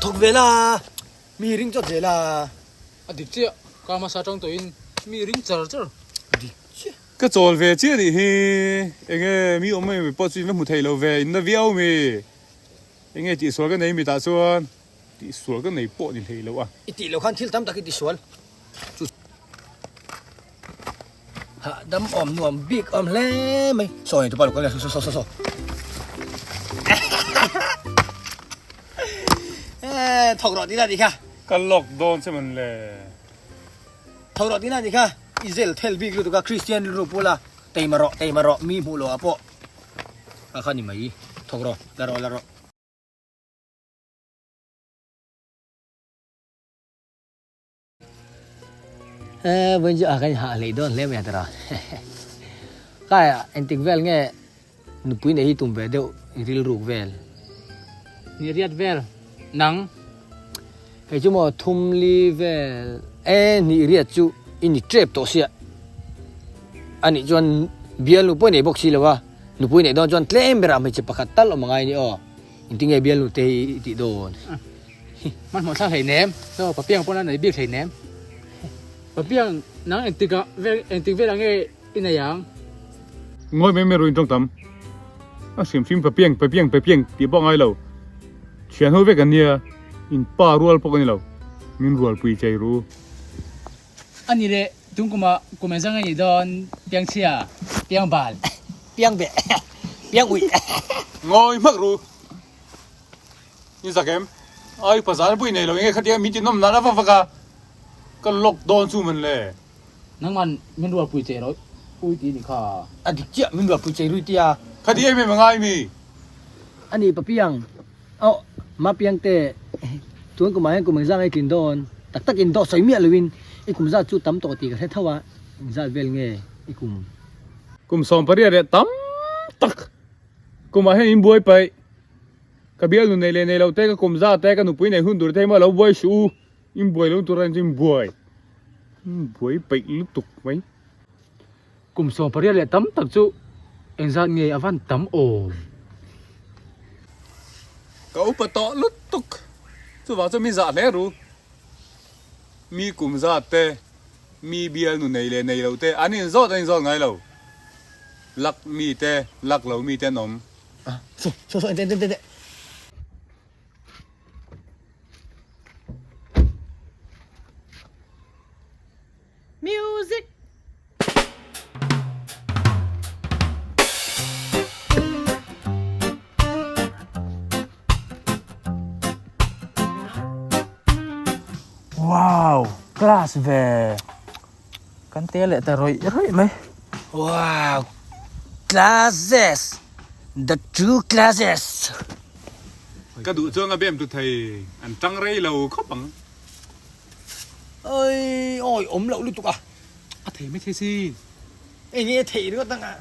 Thawk ve la, mi ring chawt zel a. A dik chiah, kar hmasa atang tawhin mi ring char char. Dik chiah. Ka chawl ve chiah nih hi, enge mi awm em pawh chu in va hmu thei lo ve, in la viau mi. Enge tihsual ka nei mitah chuan tihsual ka nei pawh ni hlei lo a. I tih loh khan thil tam tak i tisual chu. Hah dam awm nuam bik awm hle mai. Saw nei tupa lo kal saw saw saw saw. Thawk rawh tihna tih kha. Ka lock dawn che man le. Thawk rawh tihna tih kha. I zel thel bik lutuk a Christian rilru pula teima rawh teima rawh mi hmuh loh ah pawh a kha ni mai. Thawk rawh la rawh la rawh. Eh, vawiin chu a kan hah hlei dawn hle mai a tara. Kai engtik vel nge nupui nei hi tum ve deuh i rilruk vel. Ni riat vel nang. Kei chu maw thumli vel e ni riat chu i ni tep tawh sia. Anih chuan bial nu pawh i nei bawk si lo a, nupui neih dawn chuan tlem berah hmeichhe pakhat tal awm angai a ni aw. Engtinge bial nu te hi i tih dawn? Hmanhmawh thlak hleinem, chaw papiang pawn a nei bik hleinem. Papiang nang engtik ah vel engtik velah nge i nei ang? Ngawi mai mai ruin tawng tam. A hrim hrim papiang papiang papiang tih pawh a ngai lo. Thian ho vek an nia, in pa rual pawh ka ni lo. Min rualpui chei ru. A ni leh, tung kumah kum engzah nge nih dawn? Piang chhia, piang bal. Piang beh, piang uih. Ngawi hmak ru. I zak em? Ai pazar pawh i nei lo enge khatia min ti nawm nan a va vak a, ka lock dawn chu man le. Nangman min rualpui che rawih ui ti ni kha. A dik chiah, min rualpui che rui tia. Khati em em a ngai mi? A ni papiang, aw mapiang te tun kumah hian kum engzah nge i tlin dawn? Tak tak in dawh sawi miah loin i kum zat chu tam tawh tih ka hre tho a, engzat vel nge i kum? Kum 18 leh tam tak kumah hian in buai paih. Ka bialnu nei leh nei lo te, ka kum za te, ka nupui nei hun tur te hi maw lo buai suh u, in buai lo tur a in buai, in buai peih lutuk mai. Kum 18 leh tam tak chu engzat nge a van tam awm? Ka upa tawh lutuk, chuvang chu mi zah hle ru. Mi kum zat te, mi bialnu nei leh nei lo te an inzawt an inzawt ngai lo. Lak mi te, lak lo mi te an awm. So so so ente ente ente. Music. Wow, class ve. Kan te leh ta rawih rawih mai. Wow, classes, the true classes. Ka duh chuan a bem tu thei an tang rei lo khawp ang. Oi, awi awm loh lutuk a. A thei mai thei sin. Eng nge a theih ringawt ang a.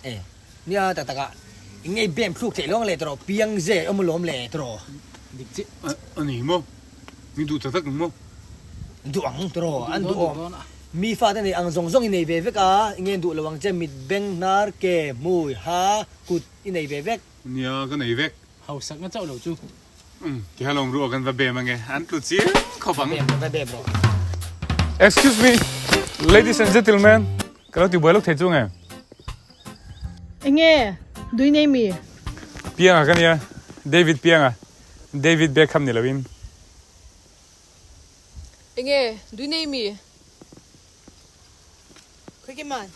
E, nia tak tak a, eng nge i bem thluk theih lo ang le tawh piang ze awm alawm le tawh. Dik chiah. A ni maw? Min duh tak tak ang maw? Duh ang tawh, an duh awm. Mi fate nei ang zawng zawng i nei ve vek a, eng nge an duh lo ang che, mit, beng, hnar, ke, hmui, ha, kut i nei ve vek. Nia, ka nei vek. Hausak na chauh lo chu. Umm, ti halawm ruah kan va bem ange, an tlu chiang khawp ang. Bem rawh, va bem rawh. Excuse me, ladies and gentlemen, ka lo ti buai lawk thei chu nge? Enge, dui nei mi? Pianga ka nia, David Pianga, David Beckham ni loin. Enge, dui nei mi? Khawi man,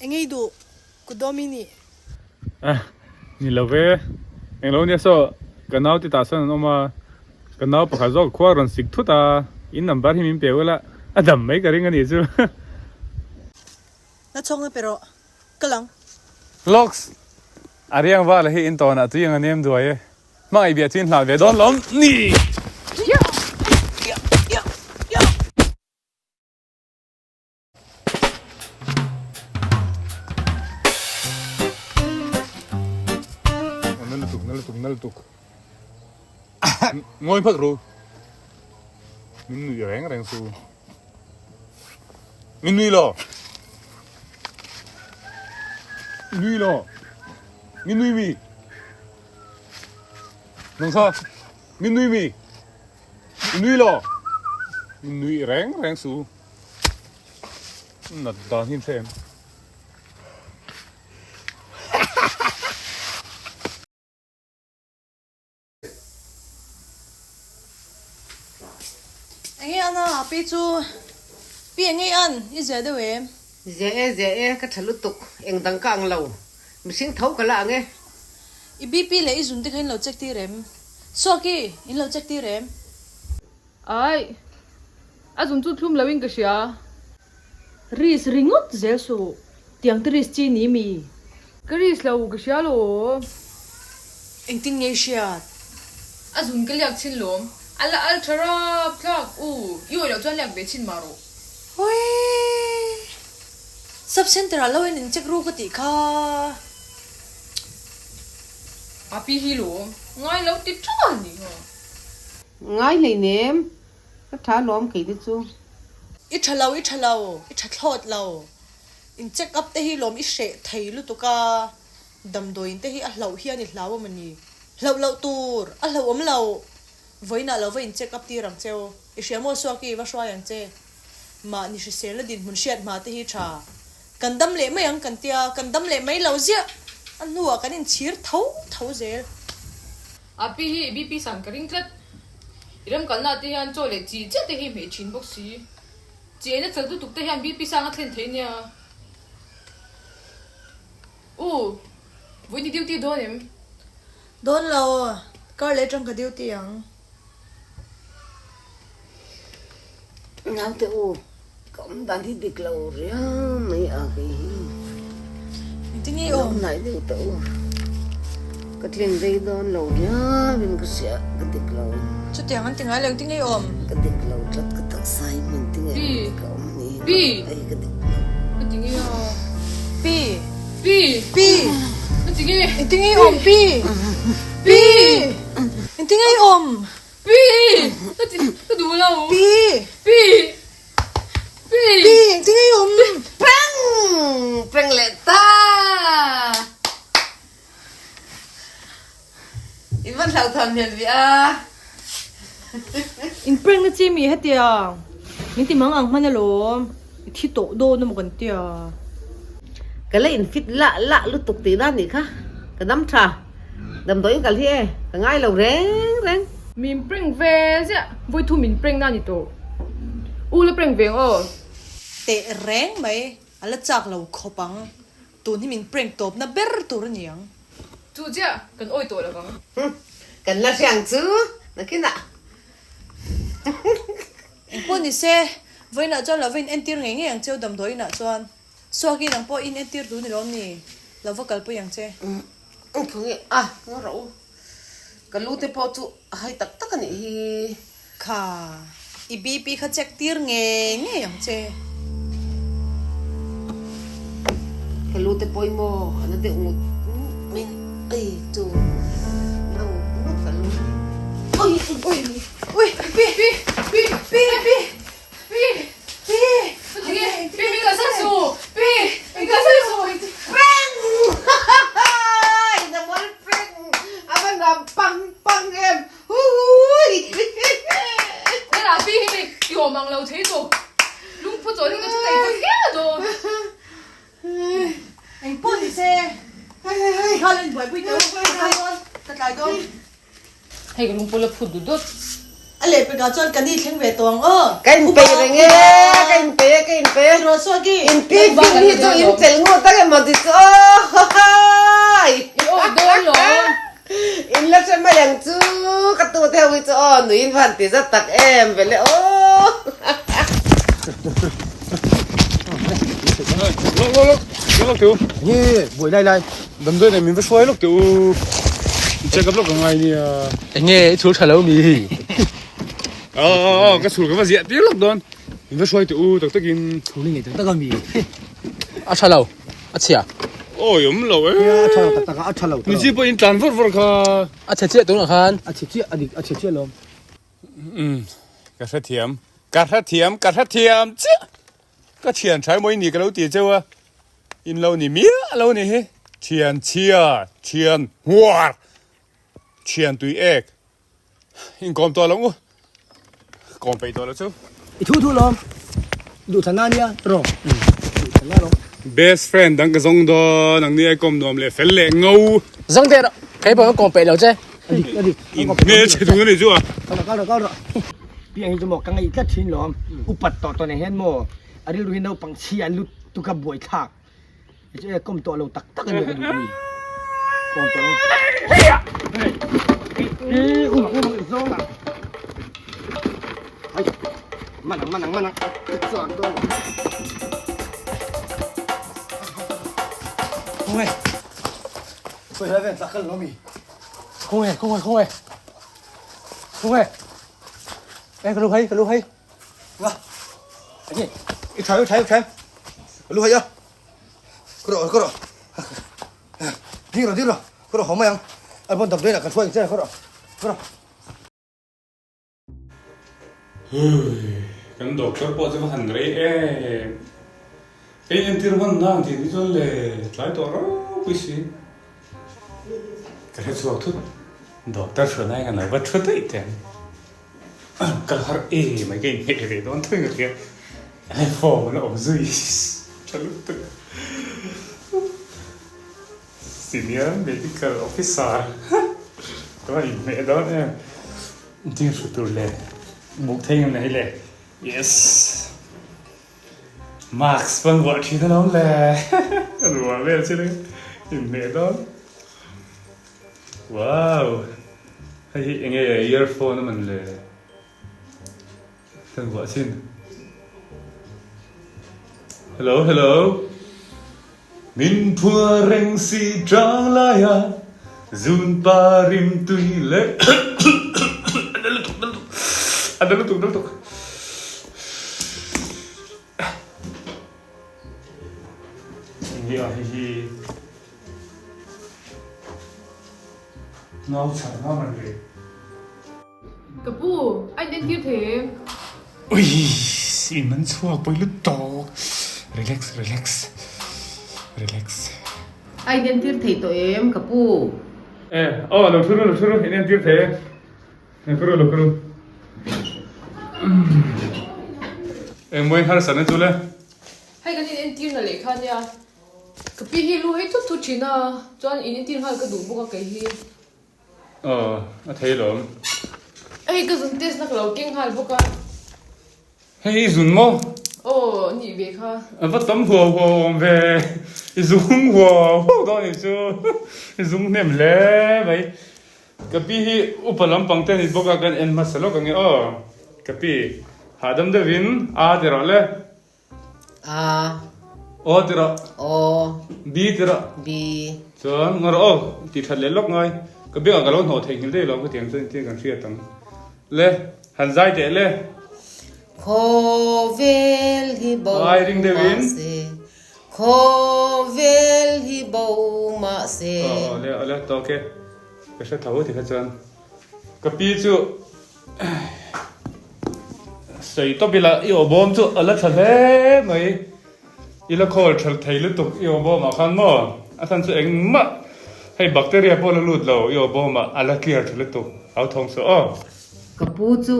enge i duh, kut dawm i nih? Ah, ni lo ve. Englo nia saw, ka nau ti tah sawn an awm a, ka nau pakhat zawk khua rawn sik thut a, in number hi min pe ula, a dam mai ka ring a nih chu. Na chhawk na pe rawh, ka lang. Locks, a riang vala hi in tawnah tui ang a nem duai e. Hmangaih biah chu in hlah ve dawn lawm ni. Na lutuk, na lutuk, na lutuk. Ngawi phak ru. Min nui reng reng su. Min nui lo. Nui lo. Min nui mi. Nang kha min nui mi? I nui lo? Min nui reng reng su. Nat dan hi in hre em? Enge an a pi chu pi enge an i zia deuh em? Zia e zia e ka tha lutuk eng dang ka ang lo mihring tho ka la ang e. I BP leh i zun te kha in lo check tir em? Suaki in lo check tir em? Ai a zun chu thlum lo in ka hria. Risk ringawt zel suh, tiang te risk chi ni mi? Ka risk lo, ka hria lo aw. Engtin nge i hriat? A zun ka liak chin lawm. A la al tha rap thlak u, i awih loh chuan liak ve chin mah rawh. Awii! Sub center ah lo en in check ru ka tih kha. A pi hi lawm, ngai lo ti tha ni ha. Ngai hleinem, Ka tha lawm kei te chu. I tha lo, i tha lo, i tha thlawt lo. In check up te hi lawm i hreh thei lutuk a, damdawiin te hi a hlauh hian i hlau a mawni? Hlauh loh tur, a hlauhawm lo. Vawiinah lo va in check up tir ang cheu. I hria maw Suaki, va hruai ang che. Mahni hriselna dinhmun hriat hma te hi tha. Kan dam leh mai ang kan tia, kan dam leh mai lo ziah. A hnuah kan inchhir tho tho zel. A pi hi i BP san ka ring tlat. I ram kalna te hian chaw leh chi chiah te hi hmeh thin bawk si. Chi eina chal lutuk te hian BP sang a thlen thei nia. U, vawiin i duty dawn em? Dawn lo, kar leh atang ka duty ang. Naute u, ka awm dan hi dik lo riau mai a kei hi. Engtin nge i awm? Ka lo hnaih deuh tawh u. Ka tlin rei dawn lo riau in ka hria, ka dik lo. Chutiang an ti ngai lo, engtin nge i awm? Ka dik lo tlat, ka taksa hi hmun ti nge Pi. ka awm ni hi Pi. Ei ka dik lo. Ka ti nge a? Pi. Pi. Pi. Ka ti nge? Engtin nge i awm Pi? Pi. Engtin nge i awm? Pi! Ka ti ka duh lo. Pi! Pi! Pi! Pi! Engtin nge i awm? Peng! Peng leh ta! In van hlauhthawn hmel ve a. In prank na chi mi hetiang. Min ti mang ang hman alawm. I thi tawh dawn emaw kan tia. Ka la in fit lah lah lutuk tih dan nih kha. Ka dam tha. Damdawiin kal hi e, ka ngai lo reng reng. Min prank ve ziah, vawi thu min prank na ni tawh. U la prank ve ang aw. Teh reng mai, a la chak lo khawp ang. Tun hi min prank tawp na ber tur a ni ang. Chu chiah, kan awi tawh lo vang. Kan la hre ang chu, nakinah. Engpawh ni se, vawiinah chuan lo va in entir ngei ngei ang cheu damdawiinah chuan. Suakin ang pawh in entir duh ni lawm ni? Lo va kalpui ang che. Umm nge a, ngaw rawh u. Ka lu te pawh chu a hai tak tak a nih hi. Kha, i BP kha check tir ngei ngei ang che. Ka lu te pawh i maw a na deuh ngut ngut mai ei chu na ngut ngut ka lu. Ui ui ui pi pi pi pi pi Pi! Pi! Pi min kalsan su! Pi! Min kalsan su! Peng! In a mual peng! A va nuam pang pang em! Huhui! Nana pi hi mi i awm ang lo thei tawh. Lungphu chawl hi ka thu taih tak hial a dawn. Engpawh ni se, kha lo inbuaipui tawh ka tlai dawn, ka tlai dawn. Hei ka lungpawlh a phut dut dut. A lehpekah chuan ka ni thleng ve tawh ang aw. Ka inpei reng e, ka inpei e, ka inpei e. Tiraw Suaki? In pi fing hi chu in chelh ngut tak emaw ti chu aw. I awi dawn lo. In la hre mai ang chu ka tu te ho hi chu aw nui in van ti zat tak em vele aw. Lawk lawk lawk lawk teh u. Nge buai lai lai. Damdawi nen min va hruai lawk teh u. I check up lawk ang ngai nia. Enge i chhul tha lo mi? Aw aw aw ka chhul ka va ziah tir lawk dawn. Min va hruai teh u tak takin. Chhul i nei tak tak a mi? A tha lo. A chhia. Awi awm lo e. Nia a tha lo tak tak a a tha lo. Ni chi pawh in tlan vawr vawr kha. A chhe chiah tunah khan. A chhe chiah a dik a chhe chiah lawm. Umm ka hrethiam ka hrethiam ka hrethiam chiah. Ka thian tha emaw i ni ka lo ti cheu a. In lo ni miah lo ni hi. Thian chhia, thian huar. Thian tui ek. Inkawm tawh lo ngu. Kawm peih tawh lo chu. I thu thu lawm. Duhthlanna ania rawh. Duhthlanna rawh. Best friend dang ka zawng dawn ang nia kawm nuam leh fel leh ngo. Zawng teh rawh. Kei pawh ka kawm peih lo che. A dik a dik. In hmelchhe dun a ni chu a. Kal rawh kal rawh kal rawh. Piang hi chu maw ka ngaih tlat thin lawm. Upat tawh tawh nen hian maw a rilru hi naupang chhia lut tuk a buaithlak. Chu kawm tawh lo tak tak a ni ka duh ni. Kawm tawh lo. Hey! Umang umang zawng ah. Ai. Manang manang manang. Chuan dawn. Khawnge. Khawi helai vel tlak kal lo mi. Khawnge khawnge khawnge. Khawnge. Eh ka lu hai ka lu hai. Nga. Enge. I tha i tha i tha. Lu hai a. Ka rawh ka rawh. Ding rawh ding rawh. Ka rawh haw mai ang. A bon damdawi lah kan hruai ang che ka rawh. Ka rawh. Hui, kan doctor pawh chu va han rei em. Kei entir hman na ang tih ni chuan le tlai tawh ropui si. Ka hre chhuak thut. Doctor hruaina hian kan lo va thu daih teh ang. Kal har e mai ka inhmeh ve dawn thung a tia form an awm zui tha lutuk senior medical officer ka va inhmeh dawn em ding hru tur leh buk thei ngam nei le yes mask pawn vuah thin alawm le ka ruah vel chu inhmeh dawn. Wow! Hei hi enge earphone a man le? Kan vuah chin. Hello, hello. Min phua reng si chang lai a, zun pa rim tui le. A lutuk, a lutuk. A lutuk, a lutuk. Enge a hei hi nau chhar na man ve. Ka pu, a in entir thei em? Ui, in man chhuak pawi lut tawk. Relax, relax, relax. A in entir thei tawh em ka pu? E, aw lo thu ru, lo thu ru, in entir thei e. Lo kal ru. Engmawi harsatna chu le? Hei kan in entir na leh kha nia. Ka pi hi lu hei thut thut thin a, chuan in entir nghal ka duh bawk a kei hi. Aw, a thei lawm. Hei ka zun test na ka lo keng nghal bawk a. Hei i zun maw? Aw, nih ve kha. A va tam huau huau awm ve. I zung huau huau dawn anih chu. I zung hnem hle mai. Ka pi hi upa lampang te a ni bawk a, kan en hmasa lawk ang e aw. Ka pi, hahdam deuhin A ti rawh le. A. O ti rawh. O. B ti rawh. B. Chuan ngaw rawh aw, ti that leh lawk ngai. Ka biakah ka lo hnawh theihnghilh daih lo, ka tiang chuan engtin kan hriat ang. Le, han zai teh le. Khawvel hi bo Ai ring deuhin. mahse, Khawvel hi bo mahse. Aw aw le aw le tawk e. Ka hre tho ti kha chuan ka pi chu sawi tawp ila i aw bawm chu a la tha hle mai i la khawl tha thei lutuk i aw bawmah khan maw a chhan chu engmah hei bacteria pawh la lut lo i aw bawmah a la clear tha lutuk au thawng suh aw. Ka pu chu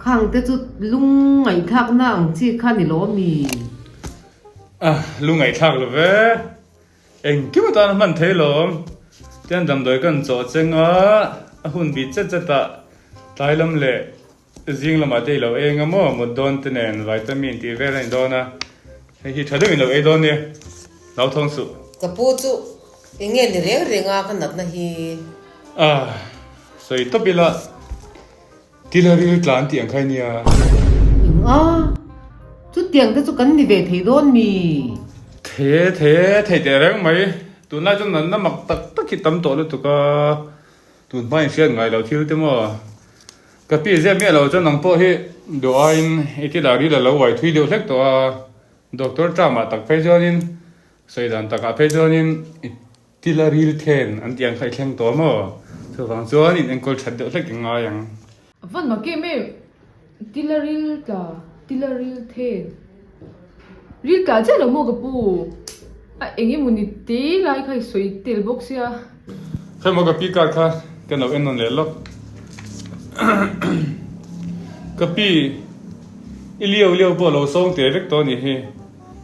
khang te chu lung ngaihthlakna ang chi kha ni lo mi? A lung ngaihthlak lo ve. Engkim atan a hman thei lawm. Tian damdawi kan chawh cheng a, a hun bit chet chet ah tlai lam leh zing lamah te i lo eng a maw, mut dawn te nen vitamin tih vel a ni dawn a, hei hi tha deuh in lo ei dawn nia, lo thawng suh. Ka pu chu eng nge ni reng reng a ka natna hi? A sawi tawp ila. Thil a ril tlan tih ang kha i nia. Eng a, chutiang te chu kan ni ve thei dawn mi? Thei e, thei e, thei teh reng mai. Tunlai chuan natna mak tak tak hi tam tawh lutuk a, tun hma inhriat ngai lo thil te maw? Ka pi zep miah lo chuan nang pawh hi duh aiin i thil ah ril a lo uai thui deuh hlek tawh a, Doctor Trump-ah tak phei chuanin sawi dan takah phei chuanin i Thil a ril then an tih ang kha i thleng tawh maw? Chuvang chuan in enkawl that deuh hlek i ngai ang. A van mak em em, thil a ril tla, thil a ril then. Ril tla chiah lo maw ka pu? A eng emaw ni te lai kha i sawi tel bawk sia. Khawimaw ka pi card kha ka no en nawn leh lawk. Ka pi i liau liau pawh lo sawng teh vek tawh a nih hi.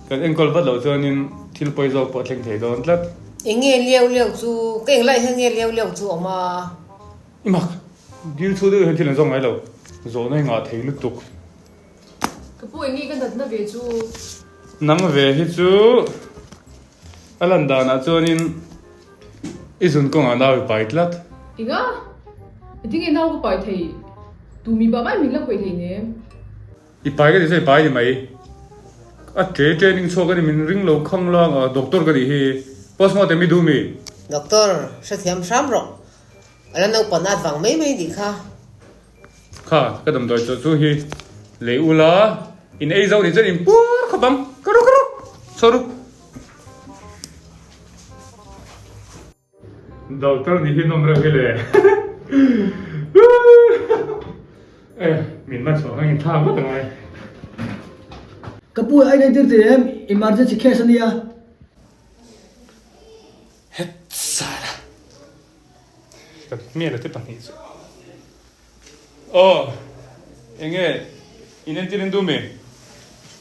Kan enkawl vat loh chuanin thil pawi zawk pawh a thleng thei dawn tlat. Eng nge liau liau chu? Ka englai hian nge liau liau chu awm a? I mak, dil chhu deuh hian thil an zawng ngai lo. Zawhna hi ngah thei lutuk. Ka pu eng nge ka natna ve chu? Nang ve hi chu a lan danah chuanin i zun kawngah nau i pai tlat. Enga? Engtin nge nau ka pai thei? Tu mi pah mai min la khawih thei nem. I pai ka ti chuan i pai ni mai. A ṭe training chhuak a ni min ring lo khang lang a doctor ka nih hi. Postmortem i duh mi? Doctor, hrethiam hram rawh. A la naupan at vang mai mai nih kha. Kha, ka damdawi chawlh chu hi lei ula, in ei zo nih chuan in puar khawp ang. Ka ru ka ru! Chhuah ru! Doctor nih hi nawm reuh hi le. E, min man chhuah khan in thlak vat angai. Ka pu a inentir thei em? Emergency case a nia. Het sala. Ka hmel a te pahnih chu. Aw, enge inentir in duh mi?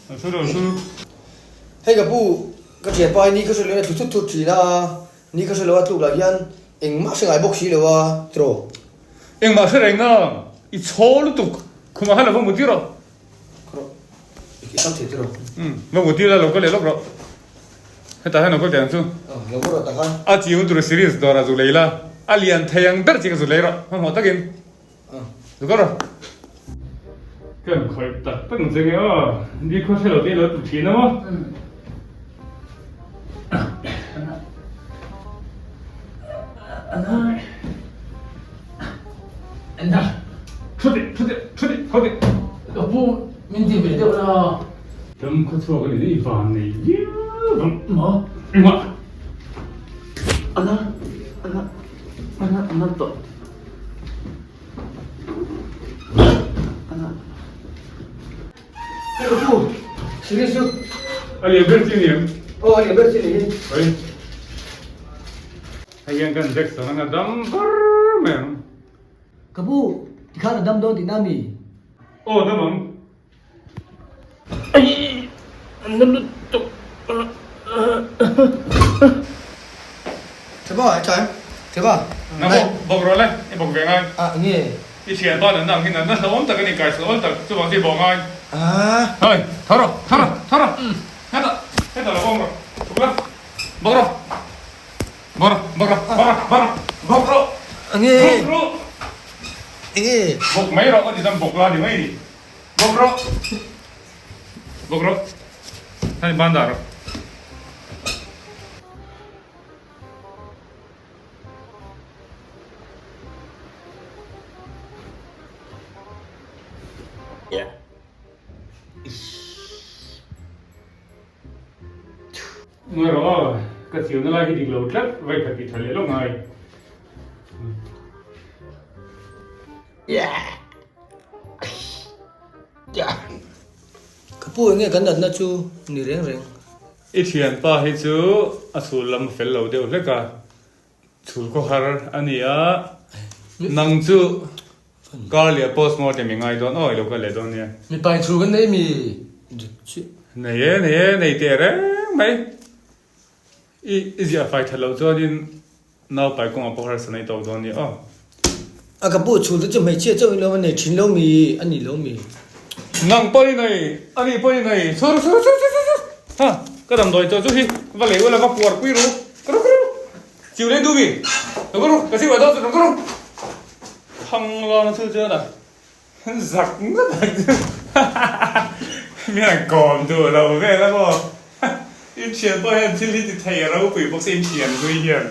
Lo thu lo thu. Hei ka pu, ka thianpa hi ni ka hre lo in a tlu thut thut thin a, ni ka hre lo a tluk lah hian engmah hre ngai bawk si lo a, tiraw? Engmah hre reng a, i chhaw lutuk, khumah khan lo va mu tir rawh. Rawh, i kal thei tiraw? Umm, va mu tir la, lo kal leh lawk rawh. Hetah hian lo kal teh ang chu. Aw, lo va rawh tak a. A chiu tur series dawrah zu lei la, a lian thei ang ber chi ka zu lei rawh, hmanhmawh takin. Zu kal rawh. Kan khawih tak tak ang che nge aw, ni khaw hre lo te i lo tlu thin a maw? Thu teh, thu teh, thu teh, tho teh. Ka pu, min ti ve deuh la. Dam khaw chhuak a ni i van nei viau ang. Maw? Engmah. Ana, ana, ana, ana tawh. Ana. Hei ka pu, series chu. A lian ber chi a ni em? Aw, a lian ber chi a ni hi. Oi. Hei hian kan Jackson anga dam var mai ang. Ka pu, tikhan a dam dawn tihna mi? Aw, dam ang. Ai, an na lutuk. Theba, he tlai. Theba. Na bawk, bawk rawh le, i bawk ve ngai. Ah, enge? I thian pa nunna ang hi natna hlauhawm tak a ni, kai hlauhawm tak, chuvang chu i bawk ngai. Ah. Hei, tho rawh, tho rawh, tho rawh. Hetah, hetah lo awm rawh, chhuk la, bawk rawh. Bawk rawh, bawk rawh, bawk rawh, bawk rawh, bawk rawh. Enge? Bawk rawh. Enge? Bawk mai rawh, a ti chuan bawk la ni mai ni. Bawk rawh. Bawk rawh. Hei ban dah rawh. Ngai rawh aw, ka chiuna lai hi dik lo tlat, vai khat tih tha leh lawk ngai. Ka pu enge kan natna chu ni reng reng. I thianpa hi chu a chhul lam a fel lo deuh hlek a, chhul khawhar a ni a, nang chu kar leh postmortem i ngai dawn aw i lo kal leh dawn nia. Mipa in chhul kan nei mi? Dik chiah. Nei e, nei e, nei teh reng mai. I i ziah fai that loh chuanin Naupai kawngah pawh harsa nei tawk dawn nia aw. A ka pu chhul te chu hmeichhia chauh in lo a nei thin lo mi a ni lo mi. Nang pawh i nei, a ni pawh i nei, chhur chhur chhur chhur chhur ha ka damdawi chaw chu hi va lei ula va puar pui ru ka ru ka ru chiu lei duh mi ka ru ka chiu ah dawn chu ka ru thang lawng chu chuan a Zak ngawt ang chu Mi han kawm duh lo vel a maw In thian pawh hian thil hi ti thei a ropui bawk se in thian hlui hian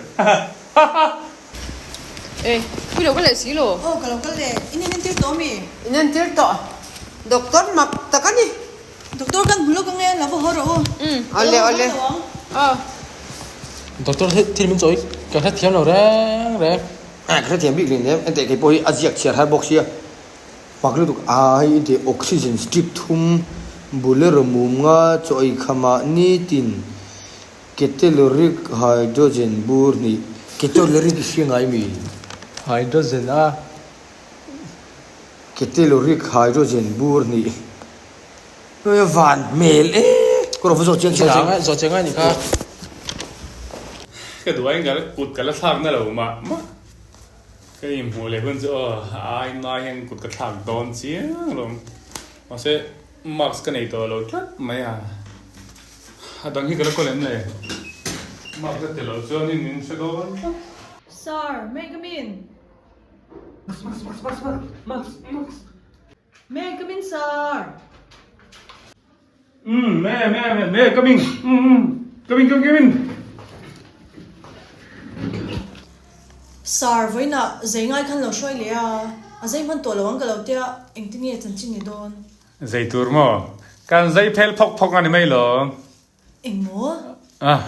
E, pui lo ka leh si lo. Aw ka lo kal leh, in inentir tawh ami? Inentir tawh, doctor mak tak a ni. Doctor kan hmu lawk ange, lo va haw rawh u. Awle awle. Aw. Doctor thil min chawi ka hrethiam lo reng reng. Ka hrethiam bik leh nem, enteh kei pawh hi a ziak chhiar har bawk sia, pak lutuk a hei intih oxygen strip thum bolero mum nga chaw ei khamah nitin keteloric hydrogen bur hnih. Ketoleric i hria ngai mi? Hydrogen a. Keteloric hydrogen bur nih. Hei a van hmel e. Ka rawn va zawh chiang chin ang. Zawh chiang a nih kha. Ka duh aiin ka kut ka la thlak na lo mah mah. Ka inhmuh leh hun chu aw a ai nai hian kut ka thlak dawn chiang alawm. Mahse mask ka nei tawh lo tlat mai a. A dang hi ka la kawl em le? Mask a tel loh chuanin min hre dawn tlat. Sir, may I come in? Mask mask mask mask mask mask. May I come in sir? Umm me me me me come in um um come in come in come in. Sir vawiinah zei ngai khan lo hruai leh a, a zei hman tawh lo ang ka lo tia engtin nge chanchin ni dawn? Zei tur maw? Kan zei phel phawk phawk a ni mai lo. Eng maw? Ah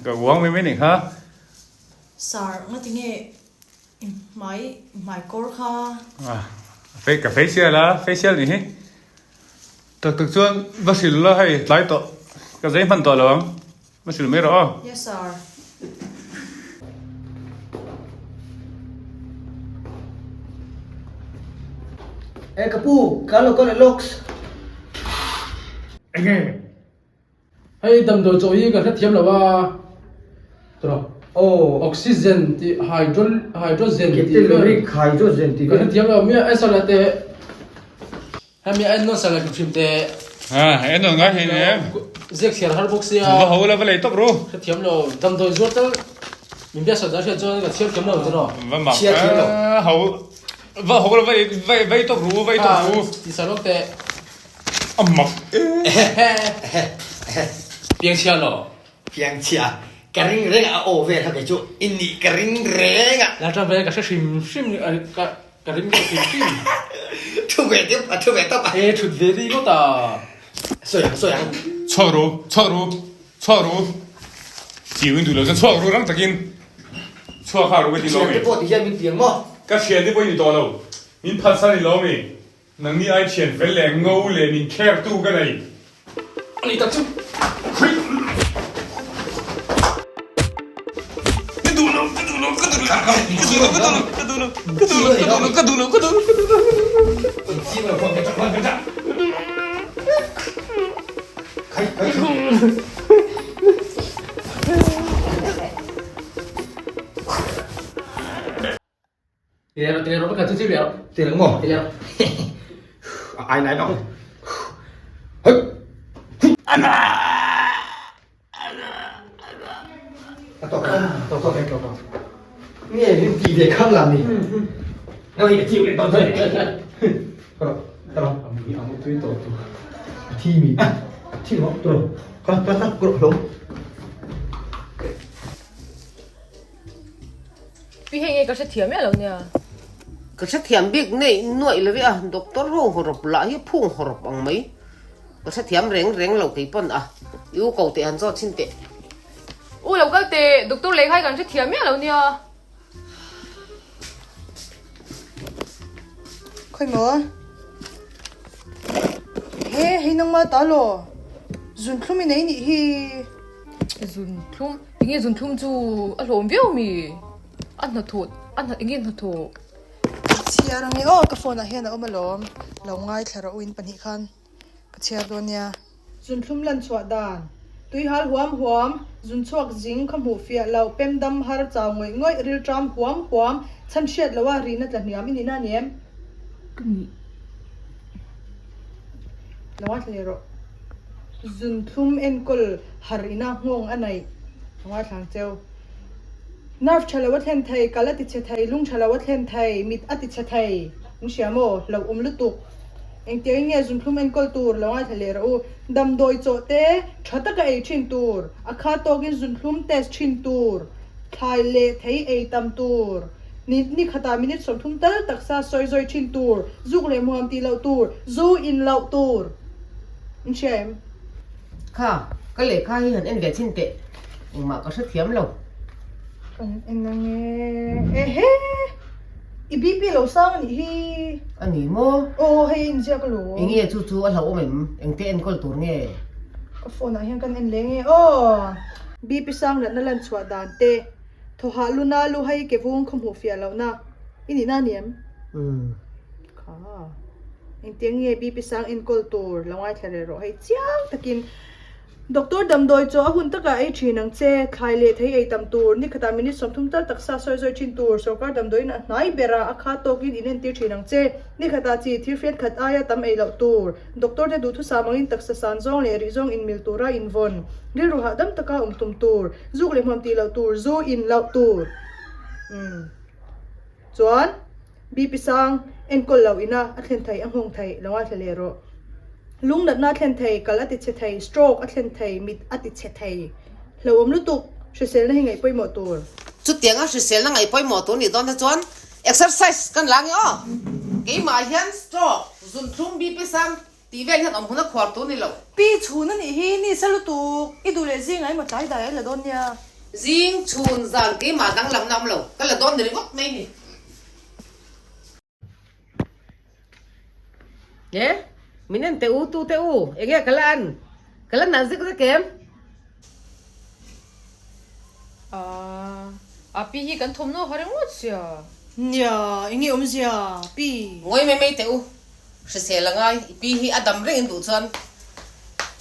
ka uang mai mai nih kha. Sir ngati nge i hmai i hmai kawr kha? Ah ka facial a facial nih hi. Tak tak chuan va hrilh la hei tlai tawh ka zei hman tawh lo ang va hrilh mai rawh aw. Yes sir. E ka pu ka lo kal e lawks. Enge? Hei damdawi chaw hi kan hrethiam lo a, tawrh Aw. Oxygen tih hydro hydrogen tih vel. Keteloric hydrogen tih vel. Kan hrethiam lo, mi a sala te hemi a ennawn sala hrim hrim te. Ha, ennawn ngai hei nem. Ziak chhiar har bawk sia. Va ho la va lei tawp ru. Hrethiam lo, damdawi zuar tal min biak dan hriat chuan ka chhiar thiam lo tawrh. Va mak a, ho va ho la va va ei tawp ru, va ei tawp ru. Ti sa lawk teh. A mak e. Piang chhia lo. Piang chhia. Ka ring reng a aw vel kha kei chu i nih ka ring reng a. La tang vel ka hre hrim hrim ka ka ring deuh hrim hrim. Thu ve tep a thu ve tawp a. E thut ve ri ngawt a. Sawi ang sawi ang. Chhuak ru chhuak ru chhuak ru. Chiu in duh lo chuan chhuak ru rang takin chhuak kha ru ka ti lo mi. Thiante pawh ti hian min piang maw? Ka thiante pawh i ni tawh lo. Min phatsan i lo mi. Nangni ai thian fel leh ngo leh min kher tu ka nei. Ani tak chu. Ka duh lo, ka duh lo, ka duh lo, ka duh lo, ka duh lo, ka duh lo, ka duh lo, ka duh lo, ka duh lo, ka duh lo, ka duh lo. Ti leh maw? A ai nai bawk. Hei! Ana! A tawk a, tawk tawk tawk tawk. Nge min ti ve khang lam ni. Nang hi ka chiu leh dawn che. Ka ro, ka ro. A mu tui tawh tu. A thi mi. A thi maw? Tu ro. Ka ka ka ro hlawm. Pi hei nge ka hrethiam miah lo nia. Ka hrethiam bik nei nuaih lo a, doctor ho hawrawp lah hi phung hawrawp ang mai. Ka hrethiam reng reng lo kei pawn a, i u ko teh han zawt chhin teh. U lo kal teh, doctor lehkha hi kan hrethiam miah lo nia. Khawi maw? He hei nangma ta law, zunthlum i nei nih hi. Zunthlum, enge zunthlum chu a hlawm viau mi? A hnathawh, a hna enge hnathawh? Ka chhiar ang e aw, ka phone ah hian a awm alawm, lo ngaithla rawh u in pahnih khan ka chhiar dawn nia. Zunthlum lan chhuah dan, Tuihal huam huam, zunchhuak zing kha hmuh fiah loh, pem dam har chau ngawih ngawih, rilṭam huam huam, chhan hriat loha rihna tla hniam i nihna a ni em? Ka nih. Lo ngaithla leh rawh. Zunthlum enkawl har ina nghawng a naih a ngaithla ang cheu. Nerve tha lo a thlen thei, kal a ti chhe thei, lung tha lo a thlen thei, mit a ti chhe thei. In hria maw? Hlauhawm lutuk. Engtiangin nge zunthlum enkawl tur lo ngaithla leh rawh u. Damdawi chawh te tha taka ei thin tur, a kha tawkin zunthlum test thin tur, thlai leh thei ei tam tur, ni ni khatah minute 30 tal taksa sawi zawi thin tur, zuk leh muam tih loh tur, zu in loh tur. In hria em? Kha, ka lehkha hi han en ve chhin teh. Engmah ka hrethiam lo. Kan en ang e. Ehe! I BP lo sang a nih hi. A ni maw? Aw, hei inziak alawm. Enge chu chu a hlauhawm em? Engte enkawl tur nge? Ka phone ah hian kan en leng e. Aw! BP sang natna lan chhuah dan te. Thawhah luna luhai ke vung khaw hmuh fiah lohna i nihna a ni em? Kha. Engtiang nge BP sang enkawl tur lo ngaithla reh rawh hei chiang takin Doctor damdawi chaw a hun takah ei thin ang che, thlai leh thei ei tam tur, ni khatah minute 30 tal taksa sawi zawi thin tur, sorkar damdawiin a hnai bera a kha tawkin inentir thin ang che, ni khatah chi thil hriat khat aia tam ei loh tur, doctor te duhthusam angin taksa san zawng leh rih zawng inmil tura invawn, rilru hahdam taka awm tum tur, zuk leh hmuam tih loh tur, zu in loh tur. Umm. Chuan, BP sang enkawl loh ina a thlen thei, a nghawng thei, lo ngaithla leh rawh. Lung natna a thlen thei, kal a ti chhe thei, stroke a thlen thei, mit a ti chhe thei. Hlauhawm lutuk, hriselna hi ngaih pawimawh tur. Chutianga hriselna ngaih pawimawh tur nih dawn te chuan exercise kan la nge aw. Keimah hian stroke, zunthlum, BP sang tih vel hian awm hun a khuar tur ni lo. Pi chhun a nih hi, ni sa lutuk, i duh leh zing a emaw tlai dai a la dawn nia. Zing chhun zan keimah danglamna awm lo, ka la dawn ni ringawt mai ni. He, min en teh u, tu teh u, enge ka la an, ka la nalh zek zek em? Aaa, a pi hi kan thawmhnaw ha ringawt sia. Nia, enge awmzia, pi? Ngawi mai mai teh u, hrisel a ngai, i pi hi a dam reng in duh chuan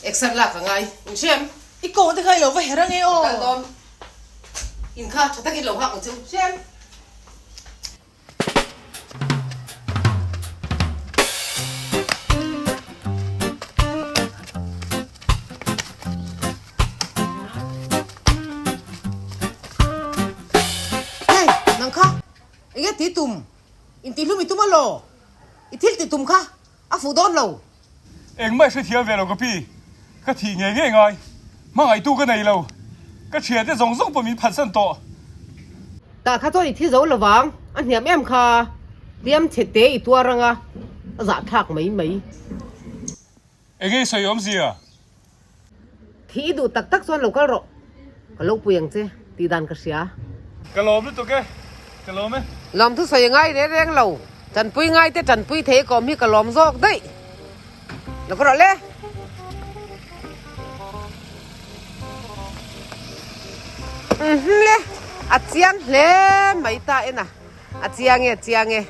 exer lak a ngai, in hre em? I kawng te kha i lo va her ange aw. Ka kal dawn, in kha tha takin lo nghak ang che u, hre em? Hei, nang kha, enge ti tum? Intihlum i tum alaw? I thil ti tum kha a fuh dawn lo. Engmah i hrethiam ve lo ka pi, ka thih ngei ngei ngai, hmangaihtu ka nei lo, ka thiante zawng zawng pawh min phatsan tawh. Tah kha chuan i thi zo lovang, a hniam em kha, hliam chhe te i tuar anga, a zahthlak mai mai. Enge i sawi awmzia? Thih i duh tak tak chuan lo kal rawh, ka lo pui ang che tih dan ka hria. Ka lawm lutuk e, ka lawm e. Lawm thu sawi ngai reng reng lo, tanpui ngai te tanpui thei ka awm hi ka lawm zawk daih. Lo ka rawh le. Umm le, a chiang hle mai ta en a, a chiang e a chiang e.